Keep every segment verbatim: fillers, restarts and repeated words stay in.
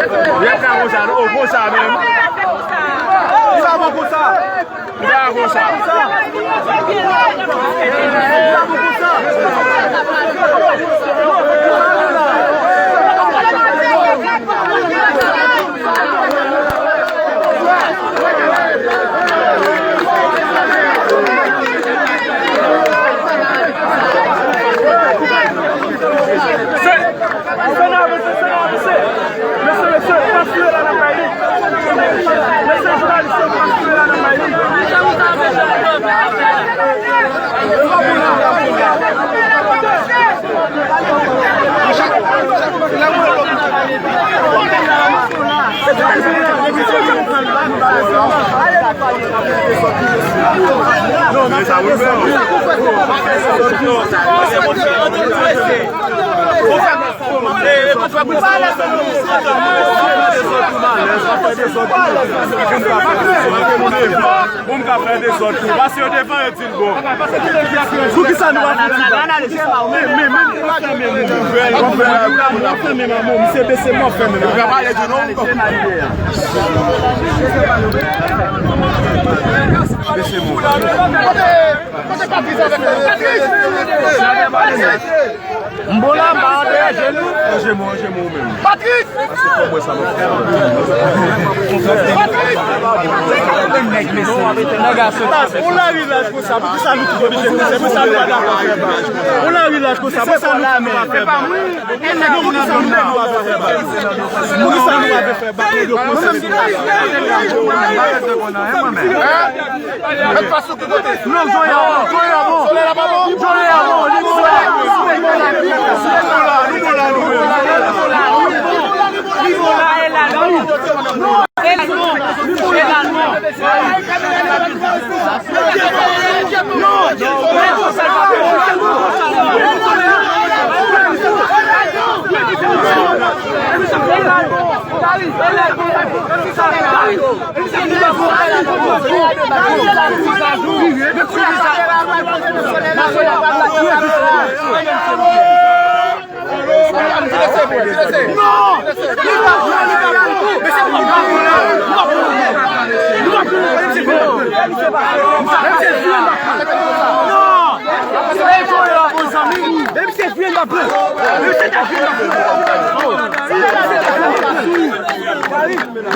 Rèd ka konsa, non, konsa menm. Sa bon konsa. Li pa konsa. Pou m ka fè dezòd tou. Pase yo devan, yo di l bon. Poukisa nou pa fouti bat? Men, men, men, nou pa fè menm. Nou pa fè menm, misye bese mò fè menm. Bese mò. Kote Patrice avèk Patrice? M bon la, m pa antre a jenou. Ranje mwen, ranje mwen ou menm. Patrick! Paske fò mwen sa mwen fè. Ou lari laj konsa, poukisa nou tout oblije konsa? Poukisa nou pa dakò fè bak? Ou lari laj konsa, poukisa nou tout nou pa fè bak? Non, poukisa nou tout nou pa fè bak? Poukisa nou pa fè bak? Nèg yo konsa. Mèt pa sou ki kote? Non, Joya bon, Joya bon. Solèy la pa bon? Joya bon, li bon la.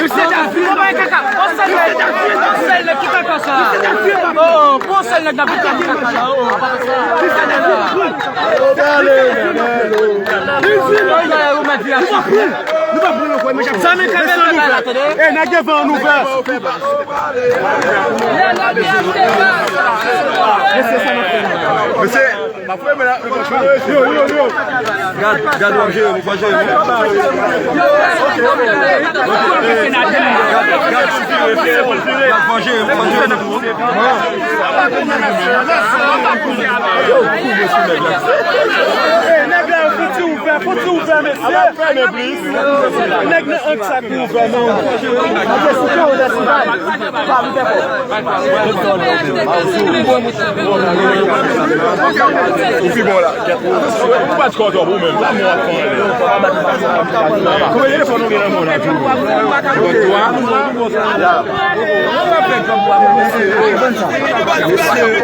Mesye David, bon bagay kaka. On sèl nèg, on sèl nèg ki kaka sa. Oh, bon sèl nèg David ki kaka la. Oh. Zanmi, kanpe bagay la, tande. Eh, nèg devan an ouvè. Mesye, Gad, gad, w ap jere, w ap jere. Gad, gad, w ap jere, w ap jere. Nèg la, fouti ouvè, fouti ouvè, mesye. Nèg nan ank sa ki ouvè, non. Ou pi bon la. Ou pa t kontan pou menm. Sa mwen ap pran lè. Koupe telefòn ou gen nan men w la tou. Bon, twa. Mesye,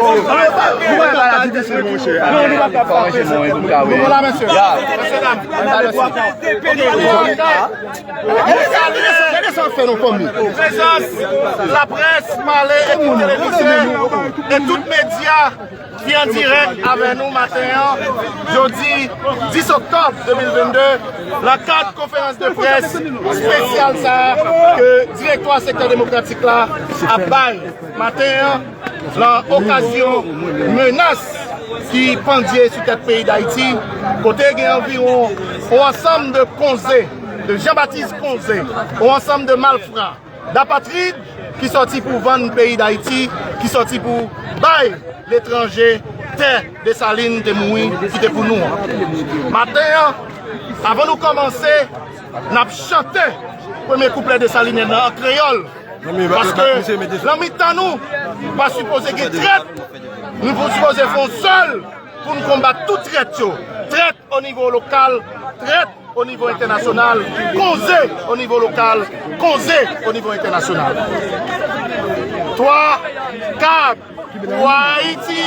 oh. Ou pa ka la di mesye, monchè. Non, nou pa ka frape sa. Bon, la, mesye. Mesye, dam. Prezans laprès, pale e tout televizè e tout medya ki an dirèk avè nou maten an, jodi dis oktòb de mil vennde, nan kad konferans de près espesyal sa a ke direktwa sektè demokratik la ap bay maten an, nan okazyon menas ki pandye sou tèt peyi Dayiti, kote gen anviwon yon ansanm de Konze, de Jean Baptiste Konze, yon ansanm de malfra, dapatrid ki sòti pou vann peyi Dayiti, ki sòti pou bay letranje tè Desalin te mouri kite pou nou an. Maten an, avan nou kòmanse, n ap chante premye kouplè Desalinyen nan an kreyòl. Paske nan mitan nou, pa sipoze gen trèt. Nou sipoze fè yon sèl pou n konbat tout trèt yo. Trèt o nivo lokal, trèt O nivo entènasyonal, koze o nivo lokal, koze o nivo entènasyonal. Twa, kat. Pou Ayiti,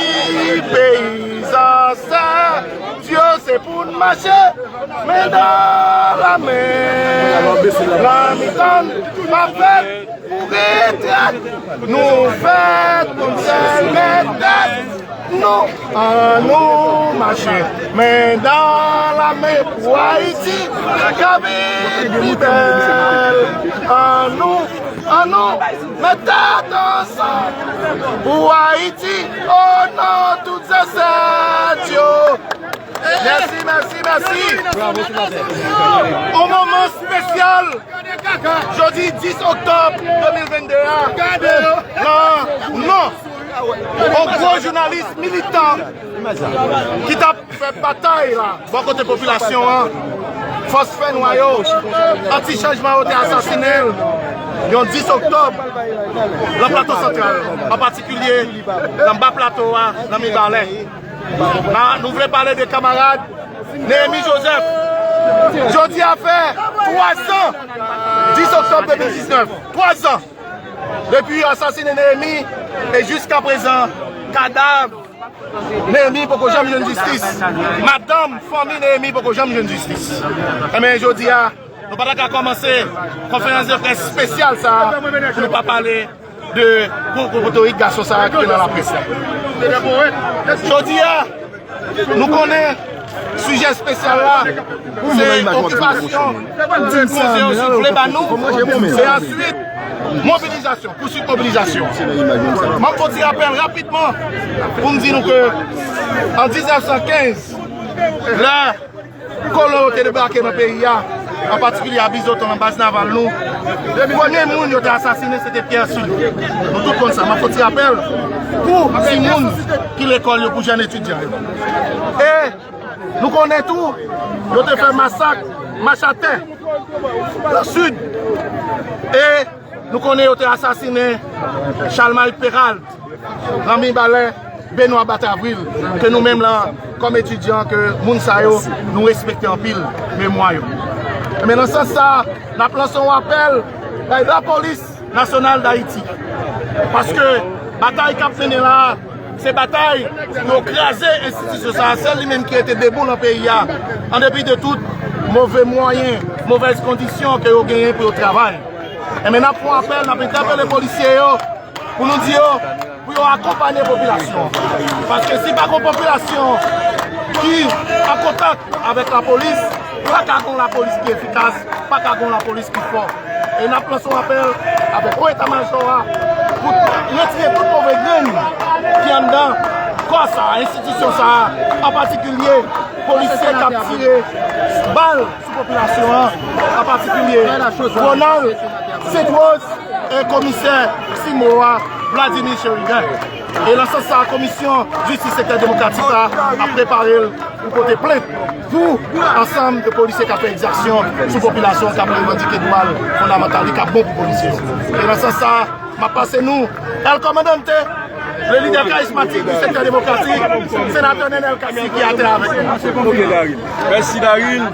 peyi zansèt yo, se pou n mache, men dan la men. Nan mitan n pa fèt pou retrèt, nou fèt pou n sèl mèt tèt nou. Annou mache, men dan la men pou Ayiti ka vin pi bèl. Annou, annou met tèt ansanm pou Ayiti, o non tout zansèt yo. Mèsi, mèsi, mèsi. Yon moman espesyal. Jodi dis oktòb de mil venn de a, nan non yon gwo jounalis militan ki t ap fè batay la bò kote popilasyon an, fòs fènwa yo, anti chanjman yo te asasinen l yon dis oktòb nan Plato Santral, an patikilye nan Ba Plato a, nan Mibalè. Nan, nou vle pale de kanmarad Néhémy Joseph. Jodi a fè twa zan, dis oktòb de mil diznèf, twa zan depi yo asasinen Néhémy, e jiska prezan, kadav Néhémy poko janm jwenn jistis. Madanm, fanmi Néhémy poko janm jwenn jistis. Enben, jodi a, nou pa ta ka kòmanse konferans de près espesyal sa a pou nou pa pale de gwo, gwo potorik gason sa a ki te nan laprès la. Jodi a, nou konnen sijè espesyal la, se okipasyon ke koze yo sivle ba nou, e answit mobilizasyon, pouswit mobilizasàn. M ap fè yon ti rapèl rapidman pou m di nou ke an diznèf san kenz, lè kolon yo te debake nan peyi a, an patikilye a Bizoton, nan baz naval nou, premye moun yo te asasinen, se te Pierre Sully. Nou tout konn sa. M ap fè yon ti rapèl pou timoun ki lekòl yo, pou jèn etidyan yo. E nou konnen tou, yo te fè masak, mach atè, nan Sid. E nou konnen yo te asasinen Chalmay Peralt, nan Mibalè, Benoît Batavril, ke nou menm la, kòm etidyan, ke moun sa yo, nou respekte anpil memwa yo. Men nan sans sa, n ap lanse yon apèl bay Lapolis Nasyonal d Ayiti. Paske batay k ap mennen la a, se batay pou yo kraze enstitisyon sa a, sèl li menm ki rete debou nan peyi a, an depi de tout move mwayen, movèz kondisyon ke yo genyen pou yo travay. Enben, n ap fè yon apèl, n ap entèpele polisye yo, pou nou di yo, pou yo akonpanye popilasyon an. Paske si pa gon popilasyon ki an kontak avèk lapolis, pa ka gon lapolis ki efikas, pa ka gon lapolis ki fò. E n ap lanse yon apèl avèk wo eta majò a pou retire tout move grenn ki anndan kò sa a, enstitisyon sa a, an patikilye polisye k ap tire bal sou popilasyon an, an patikilye Ronald Sentwoz e komisè Simo a, Vladimir Chérubin. E nan sans sa, Komisyon Jistis Sektè Demokratik la ap prepare l pou pote plent pou ansanm de polisye k ap fè egzaksyon sou popilasyon k ap revandike dwa l fondamantal li k ap bon pou polisye yo. E nan sans sa, m ap pase nou El Comandante, le leader charismatique du secteur démocratique, sénateur Nenel Cassy ki atè avèk nou. Ok, Daryl. Mèsi, Daryl.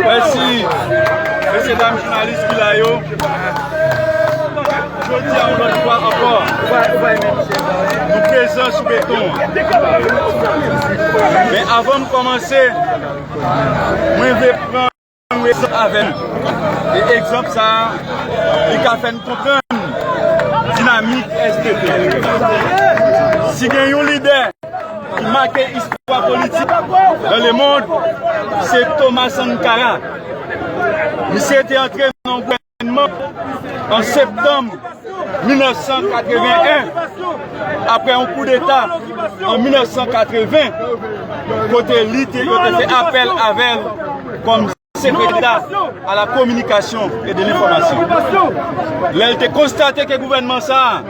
Mèsi, mesye dam jounalis ki la yo. Jodi a, yon lòt fwa ankò, nou prezan sou beton an. Men avan m kòmanse, mwen vle pran yon egzanp avè nou. E egzanp sa a, li ka fè n konprann dinamik S D P. Si gen yon lidè ki make istwa politik nan lemonn, se Thomas Sankara. Misye te antre nan gouvènman an septanm mil nèf san katreven en, apre yon koudeta an mil nèf san katreven, kote li te, yo te fè apèl avè l kòm sekretè a la communication et de l'information. Lè l te konstate ke gouvènman sa a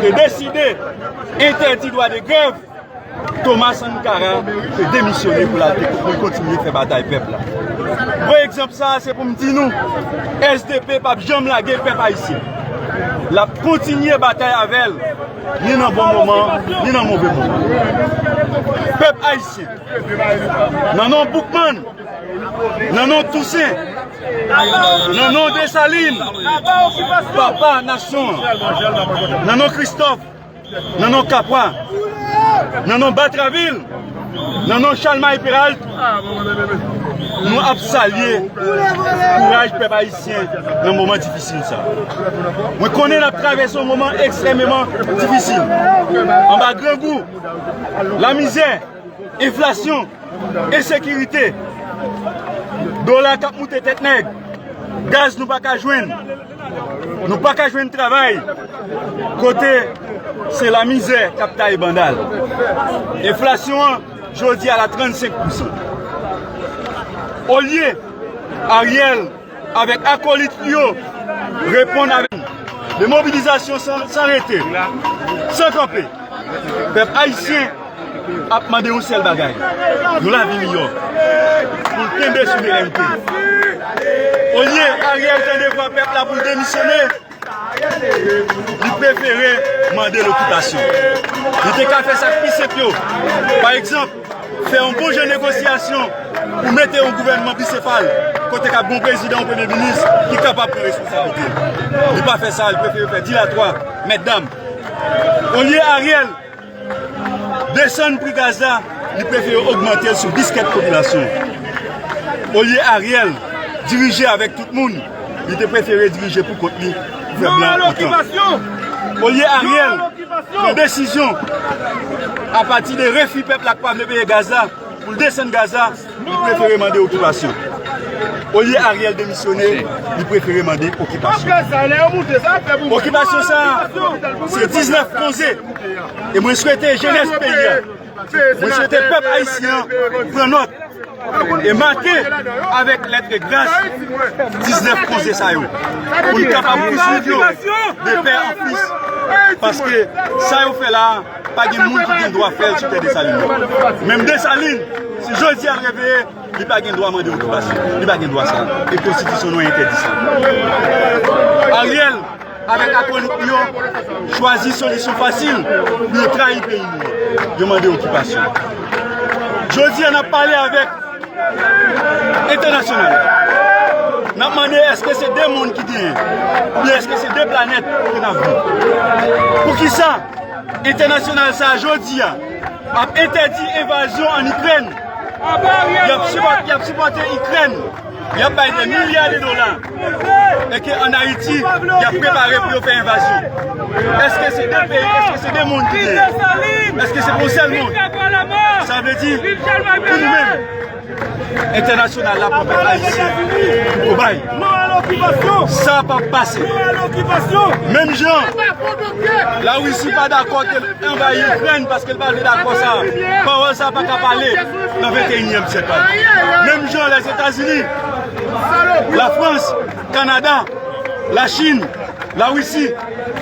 te deside entèdi dwa de grèv, Thomas Sankara te demisyone pou l al te, pou l kontinye fè batay pèp la. Bon, egzanp sa a, se pou m di nou, S D P p ap janm lage pèp ayisyen. L ap kontinye batay avè l, ni nan bon moman, ni nan move moman. Pèp ayisyen, nan non Boukman, Nan non Tousen, nan non Desalin, papa nasyon an, nan non Kristòf, nan non Kapwa, nan non Batravil, nan non Chalmay Peralt, nou ap salye kouraj pèp ayisyen nan moman difisil sa. Mwen konnen n ap travèse yon moman ekstrèmeman difisil. Anba grangou, lamizè, enflasyon, ensekirite, dola k ap moute tèt nèg, gaz nou pa ka jwenn, nou pa ka jwenn travay, kote se lamizè k ap taye banda l. Enflasyon an, jodi a, la trannsenk pousan. Olye Ariel avèk akolit li yo reponn avèk de mobilizasyon san, san rete, san kanpe. Pèp ayisyen ap mande yon sèl bagay, yon lavi miyò, pou l kenbe souverènte. Olye Ariel tande vwa pèp la pou l demisyone, li prefere mande lokipasyon. Li te ka fè sa k pi senp yo. Pa egzanp, fè yon bon jan negosyasyon pou mete yon gouvènman bisefal, kote k ap gen yon prezidan, yon premye minis ki kapab pran responsablite l. Li pa fè sa, li prefere fè dilatwa, mètdam. Olye Ariel desann pri gaz la, li prefere ogmante l sou biskèt popilasyon. Olye Ariel dirije avèk tout moun, li te prefere dirije pou kont li pou fè blan kontan. Olye Ariel pran desizyon apati de refi pèp la k pa vle peye gaz la, pou l desann gaz la, li prefere mande okipasyon. Olye Ariel demisyone, li prefere mande okipasyon. Okipasyon sa a, se diznèf konze. E mwen swete jenès peyi a, mwen swete pèp ayisyen an pran nòt e make avèk lèt e gras diznèf konze sa yo, pou n kapab pouswiv yo de pè an fis, paske sa yo fè la a, pa gen moun ki gen dwa fè l sou tè Desalin nan. Menm Desalin, si jodi a l reveye, li pa gen dwa mande okipasyon. Li pa gen dwa sa. E konstitisyon nou entèdi sa. Ariel avèk akolit li yo chwazi solisyon fasil pou yo trayi peyi nou an. Yo mande okipasyon. Jodi a, n ap pale avèk entènasyonal. N ap mande, èske se de mond ki genyen? Oubyen èske se de planèt ke n ap viv? Poukisa entènasyonal sa a jodi a ap entèdi envazyon ann Ikrèn? Y ap sipòte, y ap sipòte Ikrèn. Y ap bay de milya de dola. E ke ann Ayiti, y ap prepare pou yo fè envazyon. Èske se de peyi, èske se de mond ki genyen? Èske se pou yon sèl mond? Sa vle di, pou nou menm, entènasyonal la pran pèp ayisyen pou kobay. Sa p ap pase. Menm jan Larisi pa dakò ke anvayi Ikrèn paske l pa vle dakò sa. Pawòl sa pa ka pale nan venteyinyèm syèk la. Menm jan Lèzetazini, Lafrans, Kanada, Lachin, Larisi,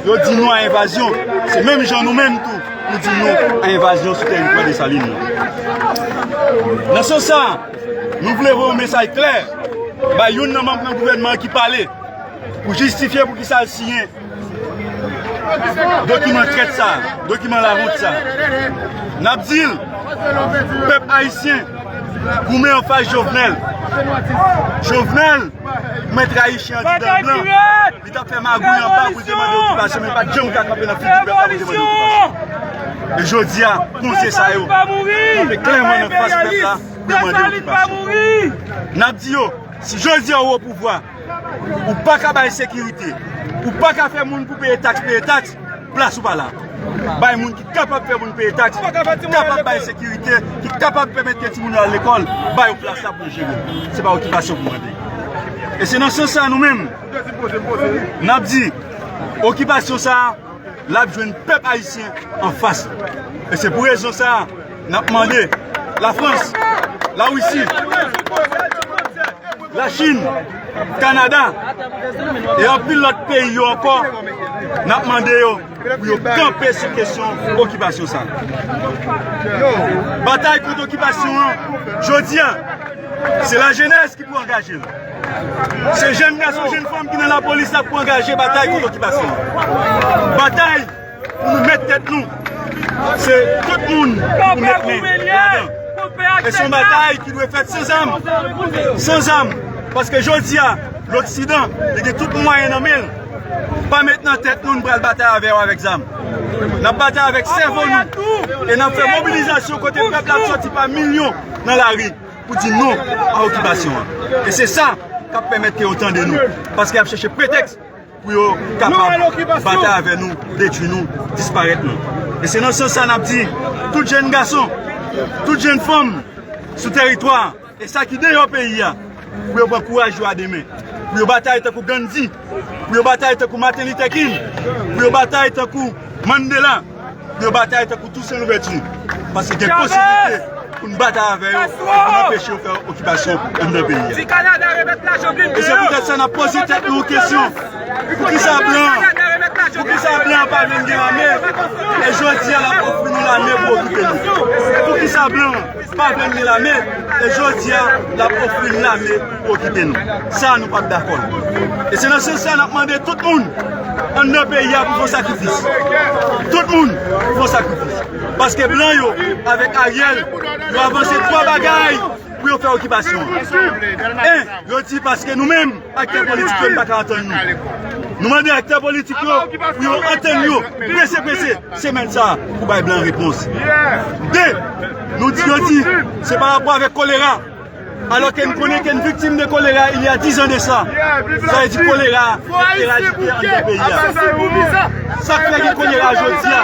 yo di non a envazyon. Se menm jan nou menm tou, nou di non a envazyon sou tèritwa Desalin nan. Nan sans sa, nou vle voye yon mesaj klè bay youn nan manm nan gouvènman an ki pale pou jistifye poukisa l siyen dokiman trèt sa, dokiman lawont sa. N ap di l, pèp ayisyen goumen anfas Jovenel. Jovenel mwen trayi chen andidan blan. Li t ap fè magouy anba pou l te mande okipasyon, men l pa t janm ka kanpe nan figi pèp la pou l te mande okipasyon. E jodi a, konsèy sa yo kanpe klèman nan fas pèp la pou l mande okipasyon. N ap di yo, si jodi a ou o pouvwa, ou pa ka bay sekirite, ou pa ka fè moun pou peye taks, peye taks, plas ou pa la. Bay moun ki kapab fè moun peye taks, ki kapab bay sekirite, ki kapab pèmèt ke timoun yo al lekòl, ba yo plas la pou yo jere. Se pa okipasyon pou mande. E se nan sans sa nou menm, n ap di, okipasyon sa a, l ap jwenn pèp ayisyen anfas. E se pou rezon sa a, n ap mande Lafrans, Larisi, Lachin, Kanada, e anpil lòt peyi yo ankò, n ap mande yo pou yo kanpe sou kesyon okipasyon sa. Batay kont okipasyon an, jodi a, se lajenès ki pou angaje l. Se jèn gason, jèn fanm ki nan lapolis la pou angaje batay kont okipasyon an. Batay pou nou met tèt nou. Se tout moun pou met men ladan. E se yon batay ki dwe fèt san zam. San zam. Paske jodi a, Loksidan, li gen tout mwayen nan men l. Pa met nan tèt nou n pral batay avè yo avèk zam. N ap batay avèk sèvo nou. E n ap fè mobilizasyon kote pèp la ap soti pa milyon nan lari pou di non a okipasyon an. E se sa k ap pèmèt ke yo tande nou. Paske y ap chèche pretèks pou yo kapab batay avè nou, detwi nou, disparèt nou. E se nan sans sa n ap di, tout jèn gason, tout jèn fanm sou tèritwa a, e sa ki deyò peyi a, pou yo pran kouraj yo a de men, pou yo batay tankou Gandhi, pou yo batay tankou Martin Luther King, pou yo batay tankou Mandela, pou yo batay tankou Toussaint Louverture. Paske gen posiblite pou n batay avè yo, pou n anpeche yo fè okipasyon anndan peyi a. E se poutèt sa n ap poze tèt nou yon kesyon. Poukisa blan, poukisa blan pa vin gen lame? E jodi a l ap ofri nou lame pou okipe nou. Poukisa blan pa vin gen lame? E jodi a l ap ofri n lame pou okipe nou. Sa nou p ap dakò l. E se nan sans sa n ap mande tout moun anndan peyi a pou fè yon sakrifis. Tout moun pou fè yon sakrifis. Paske blan yo, avèk Ariel, yo avanse twa bagay pou yo fè okipasyon an. En, yo di paske nou menm, aktè politik yo, n pa ka antann nou. Nou mande aktè politik yo pou yo antann yo, prese, prese, semèn sa a, pou bay blan repons. De, nou di, yo di, se pa rapò avèk kolera. Alò ke n konnen ke n viktim de kolera il y a dix ans de ça. Sa vle di kolera eradike anndan peyi a. Sa k fè gen kolera jodi a,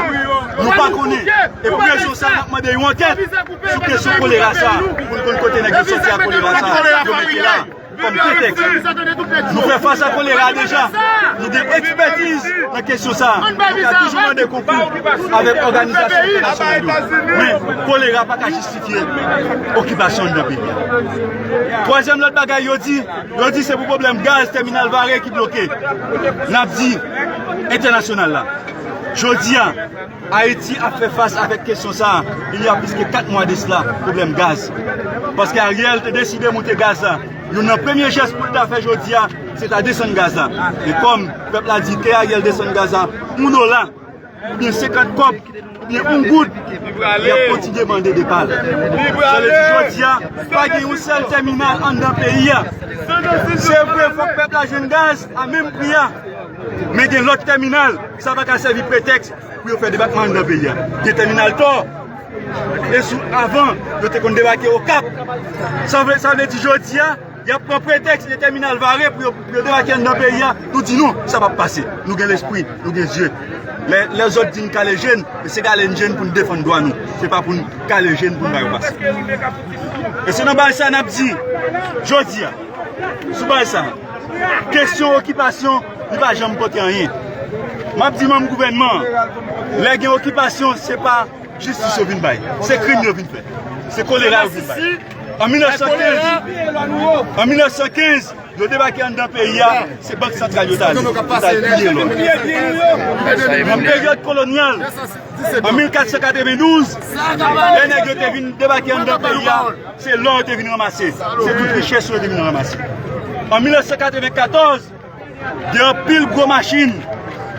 nou pa konnen. E pou rezon sa, n ap mande yon ankèt sou kesyon kolera sa, pou n konn kote nèg yo soti ak kolera sa, yo mete la kòm pretèks. Nou fè fas a kolera deja. Nou gen ekspètiz nan kesyon sa. Nou ka toujou mande konkou avèk òganizasyon entènasyonal yo. Men, kolera pa ka jistifye okipasyon anndan peyi a. Twazyèm lòt bagay yo di, yo di se pou pwoblèm gaz tèminal Vare ki bloke. N ap di entènasyonal la. Jodi a, Ayiti ap fè fas avèk kesyon sa a, il y a plus que quatre mois de cela, pwoblèm gaz. Paske Ariel te deside moute gaz la. Youn nan premye jès pou l ta fè jodi a, se ta desann gaz la. Men kòm pèp la di ke Ariel desann gaz la, yon dola, oubyen senkant kòb, oubyen yon goud, y ap kontinye mande depa l. Sa vle di jodi a, pa gen yon sèl tèminal anndan peyi a. Se vre, fòk pèp la jwenn gaz a menm pri a. Men gen lòt tèminal, sa pa ka sèvi pretèks pou yo fè debakman anndan peyi a. Gen tèminal Tò. E sou avan, yo te konn debake Okap. Sa vle, sa vle di jodi a, y ap pran pretèks de tèminal Vare pou yo, pou yo debake anndan peyi a. Nou di non, sa p ap pase. Nou gen lespri, nou gen zye. Lè, lè zòt di n kale je n, se kale n je n pou n defann dwa nou. Se pa pou n kale je n pou n ba yo pase. E se nan baz sa n ap di, jodi a, sou baz sa, kesyon okipasyon, li pa janm pote anyen. M ap di manm gouvènman an, lè gen okipasyon, se pa jistis yo vin bay. Se krim yo vin fè. Se kolera yo vin bay. An mil nèf san kenz, an mil nèf san kenz, yo debake anndan peyi a, se Bank Santral yo t ale. Yo t al piye lò. Nan peryòd kolonyal, an mil kat san katrevendouz, lè nèg yo te vin debake anndan peyi a, se lò yo te vin ranmase. Se tout richès yo te vin ranmase. An mil nèf san katrevenkatòz, gen anpil gwo machin,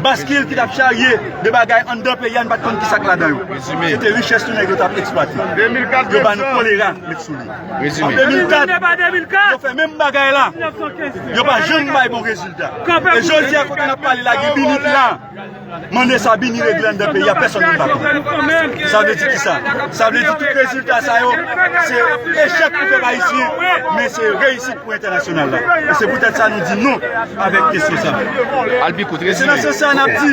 baskil ki t ap charye de bagay anndan peyi a, n pa t konn ki sa k ladan yo. Se te richès nou nèg yo t ap eksplwate. Yo ba nou kolera met sou li. An de mil kat, yo fè menm bagay la. Yo pa janm bay bon rezilta. E jodi a, kote n ap pale la, gen BINUH la. Mande sa BINUH regle anndan peyi a, pèsòn menm pa konn. Sa vle di ki sa? Sa vle di tout rezilta sa yo, se echèk pou pèp ayisyen, men se reyisit pou entènasyonal la. E se poutèt sa nou di non avèk kesyon sa. Al pi kout, rezime. E se nan sans sa n ap di,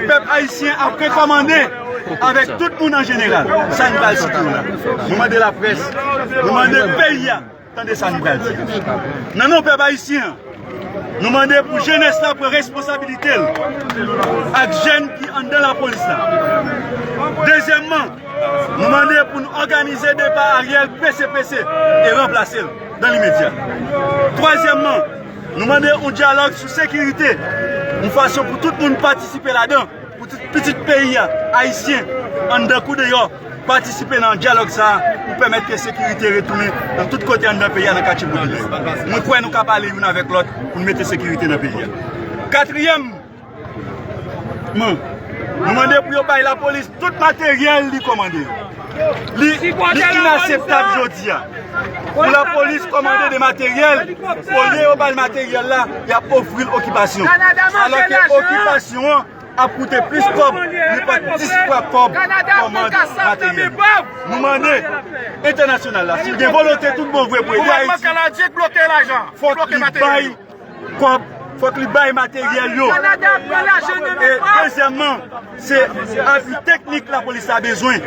pèp ayisyen ap rekòmande avèk tout moun an jeneral. Sa nou pral site yo la. Nou mande laprès, nou mande peyi a, tande sa nou pral di. Nan non pèp ayisyen an, nou mande pou jenès la pran responsabilite l ak jèn ki anndan lapolis la. Dezyèmman, nou mande pou n òganize depa Ariel prese prese e ranplase l dan limedya. Twazyèmman, nou mande yon dyalòg sou sekirite, yon fason pou tout moun patisipe ladan, pou tout pitit peyi a, ayisyen, anndan kou deyò, patisipe nan dyalòg sa a pou pèmèt ke sekirite retounen nan tout kote anndan peyi a, nan katye popilè yo. Mwen kwè nou ka pale youn avèk lòt pou n mete sekirite nan peyi a. Katriyèm, Man, nou mande pou yo bay lapolis tout materyèl li kòmande yo. Li, li inaseptab jodi a. Pou lapolis kòmande de materyèl, olye yo ba l materyèl la, y ap ofri l okipasyon. Alò ke okipasyon an ap koute plis kòb, li pa dis fwa kòb kòmand materyèl. Nou mande entènasyonal la, si l gen volonte tout bon vre pou ede Ayiti, fòk li bay kòb, fòk li bay materyèl yo. E dezyèmman, se api teknik lapolis la bezwen.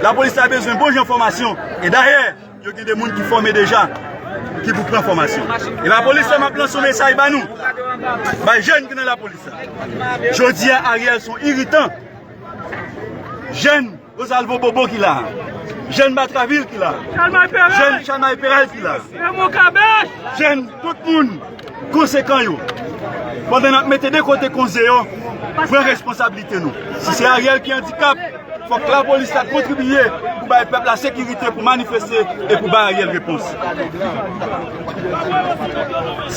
Lapolis la bezwen bon jan fòmasyon. E dayè, yo gen de moun ki fòme deja, ki pou pran fòmasyon. E lapolis la, m ap lanse yon mesaj ba nou, bay jèn ki nan lapolis la. Jodi a, Ariel se yon iritan. Jèn Rosalvo Bobo ki la. Jèn Batraville ki la. Jèn Chalmay Peral ki la. Jèn tout moun konsekan yo. Pandan n ap mete de kote konze yo, pran responsablite nou. Si se Ariel ki andikap, fòk lapolis la kontribiye pou bay pèp la sekirite pou manifeste e pou bay Ariel repons.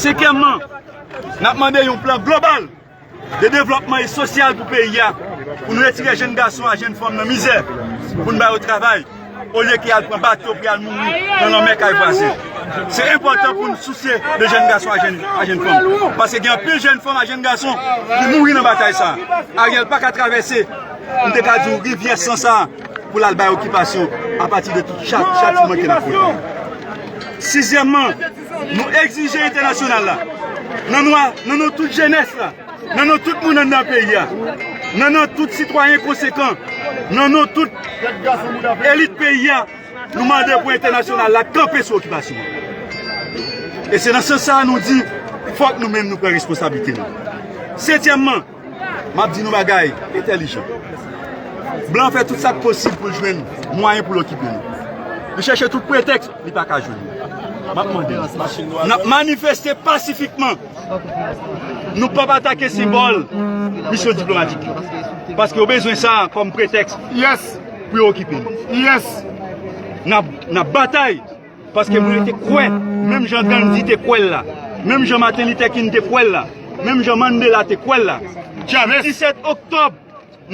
Senkyèmman, n ap mande yon plan global de devlòpman e sosyal pou peyi a, pou nou retire jèn gason a jèn fanm nan mizè, pou n ba yo travay, olye ke y al pran bato pou y al mouri nan lanmè kay vwazen. Se enpòtan pou n sousye de jèn gason a jèn, a jèn fanm. Paske gen anpil jèn fanm a jèn gason ki mouri nan batay sa a. Ariel pa ka travèse, m te ka di w, rivyè san sa a pou l al bay okipasyon apati de tout chat, chatiman ke n ap pote. Sizyèmman, nou egzije entènasyonal la, nan non, nan non tout jenès la, nan non tout moun anndan peyi a, nan non tout sitwayen konsekan, nan non tout elit peyi a, nou mande pou entènasyonal la kanpe sou okipasyon an. E se nan sans sa a nou di, fòk nou menm nou pran responsablite nou. Sentyèmman, m ap di nou bagay entèlijan. Blan fè tout sa k posib pou l jwenn mwayen pou l okipe nou. Li chèche tout pretèks, li pa ka jwenn. M ap mande nou. N ap manifeste pasifikman. Nou p ap atake senbòl misyon diplomatik yo. Paske yo bezwen sa kòm pretèks pou yo okipe nou. N ap, n ap batay. Paske mwen rete kwè, menm jan Gandhi te kwè l la, menm jan Martin Luther King te kwè l la, menm jan Mandela te kwè l la, disèt oktòb,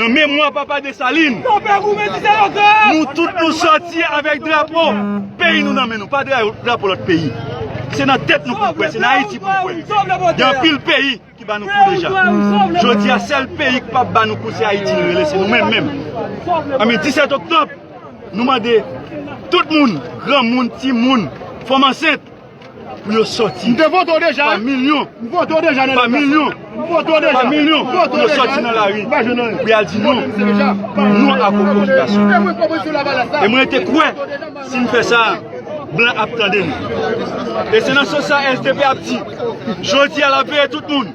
nan memwa papa Desalin, nou tout nou sòti avèk drapo peyi nou nan men nou, pa dra-, drapo lòt peyi. Se nan tèt nou pou nou kwè, se nan Ayiti pou nou kwè. Gen anpil peyi ki ba nou kou deja. Jodi a, sèl peyi ki p ap ba nou kou, se Ayiti li rele, se nou menm menm. Anben, disèt oktòb, nou mande tout moun, granmoun, timoun, fanm ansent, pou yo sòti. M te vote w deja. Pa milyon. M vote w deja nan delegasyon. M vote w deja. Pa milyon. M vote w deja. Pou yo sòti nan lari. M pa jwenn anyen. Pou y al di non. Nou ak okipasyon. E mwen te kwè, si n fè sa, blan ap tande nou. E se nan sans sa S D P ap di, jodi a l ap veye tout moun.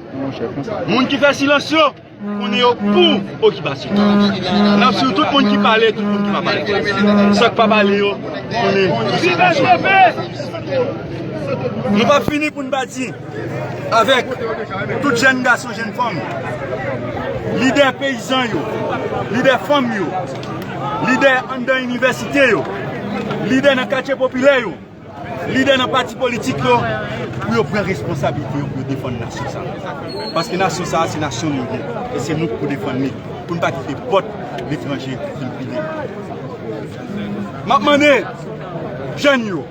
Moun ki fè silans yo, konnen yo pou okipasyon. N ap swiv tout moun ki pale, tout moun ki pa pale. Sa k pa pale yo, konnen yo se konsa. Nou p ap fini pou n pa di, avèk tout jèn gason, jèn fanm, lidè peyizan yo, lidè fanm yo, lidè anndan inivèsite yo, lidè nan katye popilè yo, lidè nan pati politik yo, pou yo pran responsablite yo, pou yo defann nasyon sa a. Paske nasyon sa a, se nasyon nou ye. E se nou ki pou defann li. Pou n pa kite pòt letranje vin pile. M ap mande jèn yo,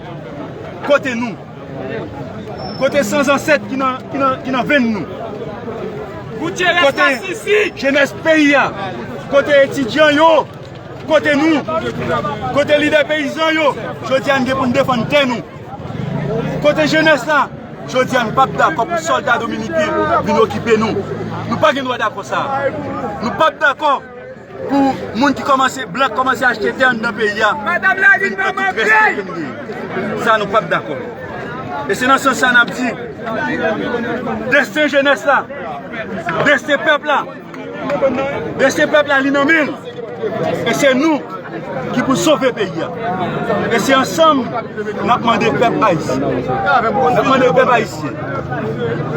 kote nou? Kote san zansèt ki nan, ki nan, ki nan venn nou? Kote jenès peyi a? Kote etidyan yo? Kote nou? Kote lidè peyizan yo? Jodi a, n gen pou n defann tè nou. Kote jenès la? Jodi a, nou p ap dakò pou sòlda dominiken vin okipe nou. Nou pa gen dwa dakò sa a. Nou p ap dakò pou moun ki kòmanse, blan k kòmanse achte tè anndan peyi a, vin pran tout rès tè ke n genyen. Sa, nou p ap dakò. E se nan sans sa n ap di, desten jenès la, desten pèp la, desten pèp la, li nan men l. E se nou ki pou sove peyi a. E se ansanm n ap mande pèp ayisyen. N ap mande pèp ayisyen.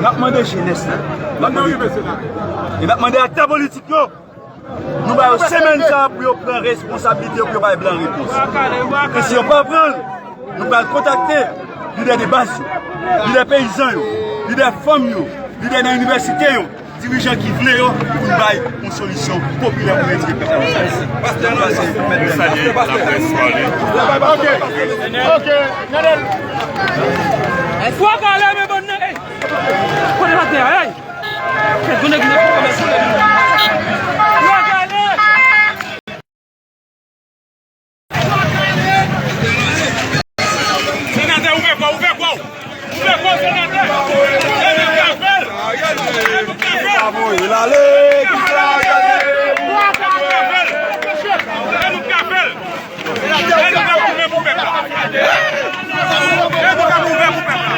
N ap mande jenès la. N ap mande, e n ap mande aktè politik yo. Nou ba yo semèn sa a pou yo pran responsablite yo, pou yo bay blan repons. E si yo pa pran l, nou pral kontakte lidè de baz yo, lidè peyizan yo, lidè fanm yo, lidè nan inivèsite yo, Dirijan ki vle yo pou n bay yon solisyon popilè pou retire pèp la nan sa. Pastè, nou salye laprès pale. Ok, ok, gade l. Fwa kale men bann nan, ey. Kote pastè a, ey. Kèt grenn nèg nan fwa kale. Fwa kale. Senatè, ouvè kò, ouvè kò. Ouvè kò, senatè. E nou ka fè l. E nou ka fè l. E nou ka fè l. E nou ka fè l. E nou ka fè l.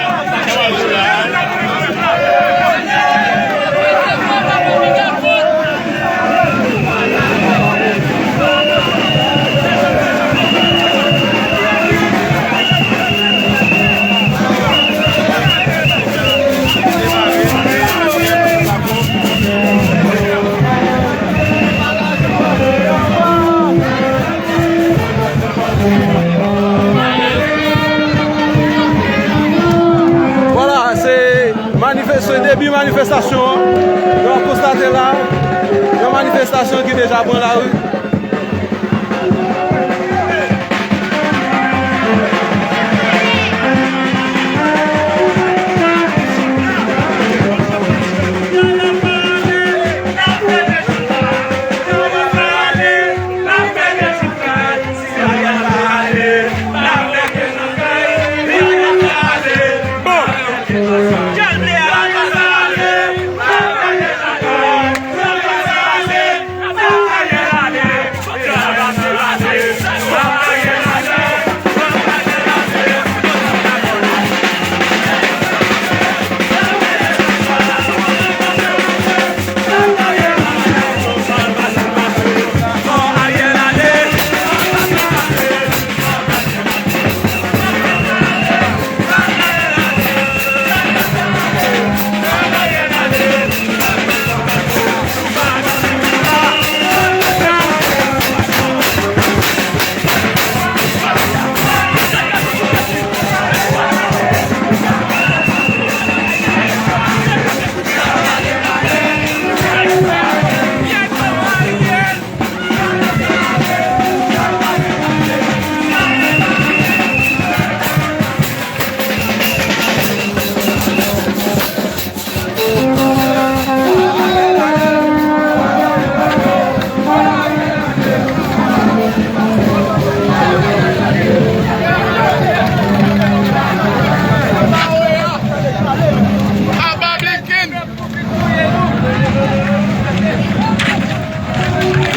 Vwala, se manifes-, se debi manifestasyon an. Nou ap konstate la, yon manifestasyon ki deja pran lari.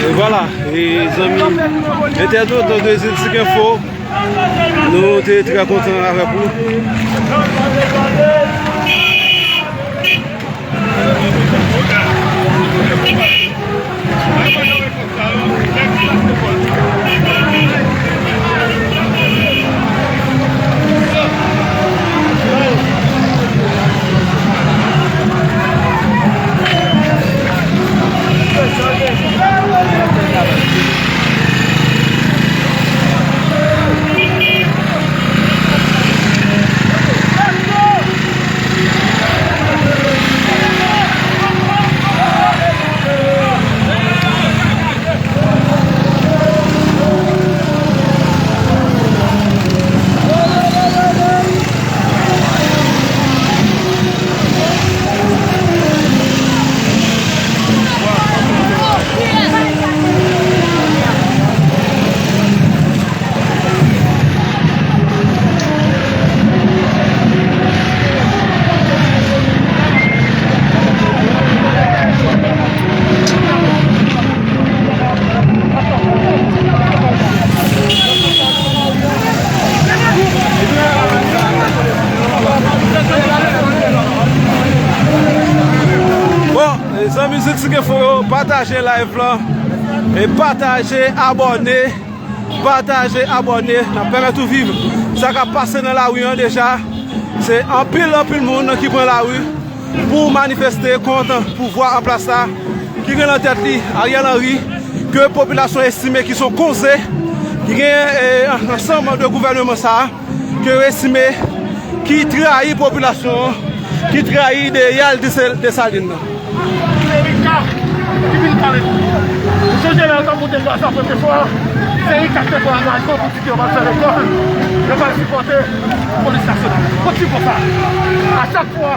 E vwala, e zanmi entènot de Ziltik Enfo, nou te trè kontan avèk ou. Bon, zanmi Ziltik Enfo yo, pataje live lan e pataje, abòne. Pataje, abòne, n ap pèmèt ou viv sa k ap pase nan lari an deja. Se anpil, anpil moun ki pran lari pou manifeste kont pouvwa an plas la, ki gen nan tèt li Ariel Henry, ke popilasyon estime ki se yon konze, ki gen, eh, ansanm de gouvèneman sa a, ke yo estime ki trayi popilasyon an, ki trayi ideyal Desal-, Desalin nan. Se Erika ki vin pale tou. Misye Jenerèl t ap moute gaz la premye fwa. Se Erika ki te pran angajman pou di ke yo pral fè lekòl, yo pral sipòte Polis Nasyonal. Kontinye konsa. A chak fwa.